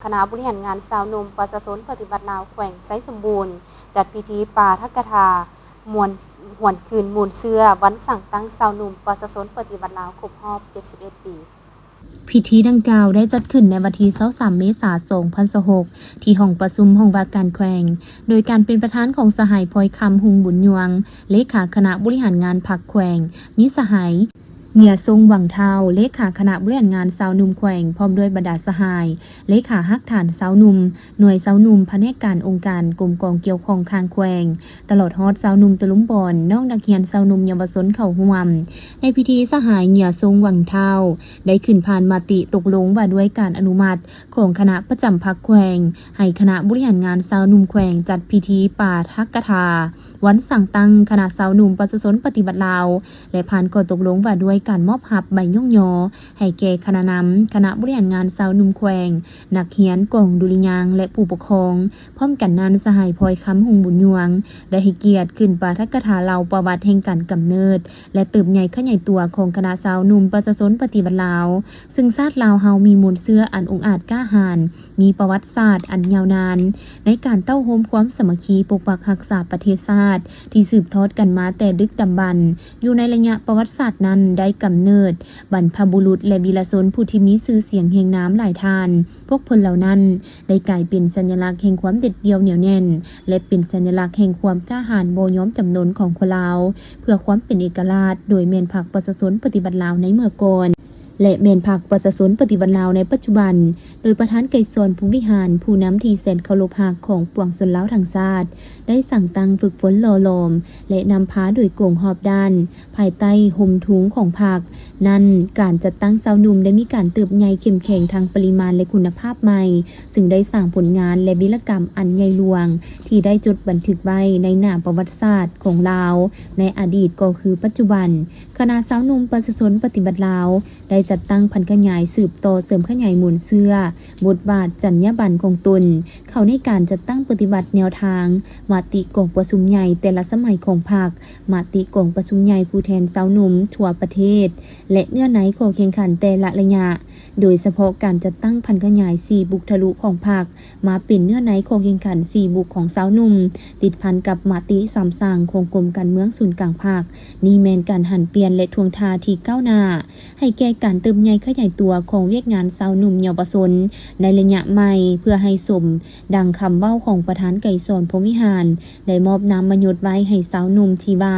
ຄະນະບໍລິຫານງານຊາວໜຸ່ມປະຊາຊົນປະຕິວັດລາວແຂວງໄຊສົມບູນ ຈັດພິທີປາຖະກະຖາ ມ່ວນ ຫວນຄືນມູນເຊື້ອວັນສ້າງຕັ້ງຊາວໜຸ່ມປະຊາຊົນປະຕິວັດລາວຄົບຮອບເຈັດສິບເອັດປີ. ພິທີດັ່ງກ່າວໄດ້ຈັດຂຶ້ນໃນວັນທີຊາວສາມເມສາສອງພັນຊາວຫົກ ທີ່ຫ້ອງປະຊຸມຫ້ອງວ່າການແຂວງ ໂດຍການເປັນປະທານຂອງສະຫາຍ ພອຍຄຳ ຮຸ່ງບຸນຍວງ ເລຂາຄະນະບໍລິຫານງານພັກແຂວງ, ມີສະຫາຍ ເຫຍຊົງ ຫວັງທ້າວ ເລຂາຄະນະບໍລິຫານງານຊາວໜຸ່ມແຂວງ ພ້ອມດ້ວຍບັນດາສະຫາຍ ເລຂາຮາກຖານຊາວໜຸ່ມ, ໜ່ວຍຊາວໜຸ່ມ, ພະແນກການ, ອົງການ, ກົມກອງກ່ຽວຂ້ອງຂ້າງແຂວງ ຕະຫຼອດຮອດຊາວໜຸ່ມຕະລຸມບອນ, ນ້ອງນັກຮຽນຊາວໜຸ່ມເຍົາວະຊົນເຂົ້າຮ່ວມ. ໃນພິທີ ສະຫາຍ ເຫຍຊົງ ຫວັງທ້າວ ໄດ້ຂຶ້ນຜ່ານມະຕິຕົກລົງວ່າດ້ວຍການອະນຸມັດຂອງຄະນະປະຈຳພັກແຂວງ ໃຫ້ຄະນະບໍລິຫານງານຊາວໜຸ່ມແຂວງຈັດພິທີປາຖະກະຖາ ວັນສ້າງຕັ້ງຄະນະຊາວໜຸ່ມປະຊາຊົນປະຕິວັດລາວ ແລະ ຜ່ານຂໍ້ຕົກລົງວ່າດ້ວຍການມອບຮັບໃບຍ້ອງຍໍໃຫ້ແກ່ຄະນະນຳຄະນະບໍລິຫານງານຊາວໜຸ່ມແຂວງ, ນັກຮຽນ, ກອງດຸລິຍາງ ແລະ ຜູ້ປົກຄອງ. ພ້ອມກັນນັ້ນ, ສະຫາຍ ພອຍຄຳ ຮຸ່ງບຸນຍວງ ໄດ້ໃຫ້ກຽດຂຶ້ນປາຖະກະຖາເລົ່າປະຫວັດແຫ່ງການກຳເນີດ ແລະ ເຕີບໃຫຍ່ຂະຫຍາຍຕົວຂອງຄະນະຊາວໜຸ່ມປະຊາຊົນປະຕິວັດລາວ, ຊຶ່ງຊາດລາວເຮົາມີມູນເຊື້ອອັນອົງອາດກ້າຫານ, ມີປະຫວັດສາດອັນຍາວນານໃນການເຕົ້າໂຮມຄວາມສາມັກຄີປົກປັກຮັກສາປະເທດຊາດ ທີ່ສືບທອດກັນມາແຕ່ດຶກດຳບັນ. ຢູ່ໃນໄລຍະປະຫວັດສາດນັ້ນ ໄດ້ກຳເນີດບັນພະບຸລຸດ ແລະ ວີລະຊົນຜູ້ທີ່ມີຊື່ສຽງຮຽງນາມຫຼາຍທ່ານ. ພວກເພິ່ນເຫຼົ່ານັ້ນໄດ້ກາຍເປັນສັນຍະລັກແຫ່ງຄວາມເດັດດ່ຽວໜຽວແໜ້ນ ແລະ ເປັນສັນຍະລັກແຫ່ງຄວາມກ້າຫານບໍ່ຍອມຈຳນົນຂອງຄົນລາວ ເພື່ອຄວາມເປັນເອກະລາດ ໂດຍແມ່ນພັກປະຊາຊົນປະຕິວັດລາວໃນເມື່ອກ່ອນ ແລະ ແມ່ນພັກປະຊາຊົນປະຕິວັດລາວໃນປັດຈຸບັນ, ໂດຍປະທານໄກສອນ ພົມວິຫານ ຜູ້ນຳທີ່ແສນເຄົາລົບຮັກຂອງປວງຊົນລາວທັງຊາດ ໄດ້ສ້າງຕັ້ງ, ຝຶກຝົນ, ຫຼໍ່ຫຼອມ ແລະ ນຳພາໂດຍກົງຮອບດ້ານ ພາຍໃຕ້ຮົ່ມທຸງຂອງພັກນັ້ນ, ການຈັດຕັ້ງຊາວໜຸ່ມໄດ້ມີການເຕີບໃຫຍ່ເຂັ້ມແຂງທາງປະລິມານ ແລະ ຄຸນນະພາບໃໝ່, ຊຶ່ງໄດ້ສ້າງຜົນງານ ແລະ ວິລະກຳອັນໃຫຍ່ຫຼວງ ທີ່ໄດ້ຈົດບັນທຶກໄວ້ໃນໜ້າປະຫວັດສາດຂອງລາວ ໃນອະດີດກໍຄືປັດຈຸບັນ. ຄະນະຊາວໜຸ່ມປະຊາຊົນປະຕິວັດລາວ ໄດ້ຈັດຕັ້ງຜັນຂະຫຍາຍ ສືບຕໍ່ເສີມຂະຫຍາຍມູນເຊື້ອ ບົດບາດ, ຈັນຍາບັນຂອງຕົນ ເຂົ້າໃນການຈັດຕັ້ງປະຕິບັດແນວທາງມະຕິກອງປະຊຸມໃຫຍ່ແຕ່ລະສະໄໝຂອງພັກ, ມະຕິກອງປະຊຸມໃຫຍ່ຜູ້ແທນຊາວໜຸ່ມທົ່ວປະເທດ ແລະ ເນື້ອໃນຂໍ້ແຂ່ງຂັນແຕ່ລະໄລຍະ, ໂດຍສະເພາະການຈັດຕັ້ງຜັນຂະຫຍາຍສີ່ບຸກທະລຸຂອງພັກ ມາເປັນເນື້ອໃນຂໍ້ແຂ່ງຂັນສີ່ບຸກຂອງຊາວໜຸ່ມ, ຕິດພັນກັບມະຕິສາມສ້າງຂອງກົມການເມືອງສູນກາງພັກ. ນີ້ແມ່ນການຫັນປ່ຽນ ແລະ ທ່ວງທ່າທີ່ກ້າວໜ້າ ໃຫ້ແກ່ການເຕີບໃຫຍ່ຂະຫຍາຍຕົວຂອງວຽກງານຊາວໜຸ່ມເຍົາວະຊົນໃນໄລຍະໃໝ່, ເພື່ອໃຫ້ສົມດັ່ງຄຳເວົ້າຂອງປະທານໄກສອນ ພົມວິຫານ ໄດ້ມອບນາມມະຍົດໄວ້ໃຫ້ຊາວໜຸ່ມທີ່ວ່າ,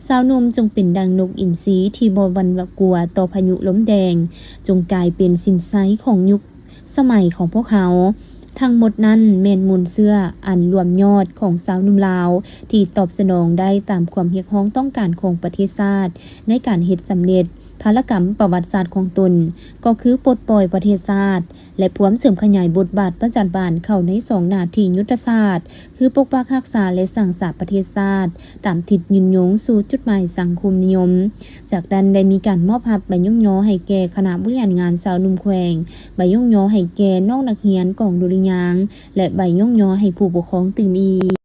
ຊາວໜຸ່ມຈົ່ງເປັນດັ່ງນົກອິນຊີທີ່ບໍ່ຫວັ່ນກລັວຕໍ່ພາຍຸລົມແດງ, ຈົ່ງກາຍເປັນສິນໄຊຂອງຍຸກສະໄໝຂອງພວກເຮົາ. ທັງໝົດນັ້ນແມ່ນມູນເຊື້ອອັນລວມຍອດຂອງຊາວໜຸ່ມລາວ ທີ່ຕອບສະໜອງໄດ້ຕາມຄວາມຮຽກຮ້ອງຕ້ອງການຂອງປະເທດຊາດ ໃນການເຮັດສຳເລັດພາລະກຳປະຫວັດສາດຂອງຕົນ, ກໍຄືປົດປ່ອຍປະເທດຊາດ ແລະ ພວມເສີມຂະຫຍາຍບົດບາດປະຈຳບານເຂົ້າໃນສອງໜ້າທີ່ຍຸດທະສາດ ຄືປົກປັກຮັກສາ ແລະ ສ້າງສາປະເທດຊາດ ຕາມທິດຍືນຍົງສູ່ຈຸດໝາຍສັງຄົມນິຍົມ. ຈາກນັ້ນໄດ້ມີການມອບຮັບໃບຍ້ອງຍໍໃຫ້ແກ່ຄະນະບໍລິຫານງານຊາວໜຸ່ມແຂວງ, ໃບຍ້ອງຍໍໃຫ້ແກ່ນ້ອງນັກຮຽນ, ກອງດຸລິຍາງ ແລະ ໃບຍ້ອງຍໍໃຫ້ຜູ້ປົກຄອງຕື່ມອີກ.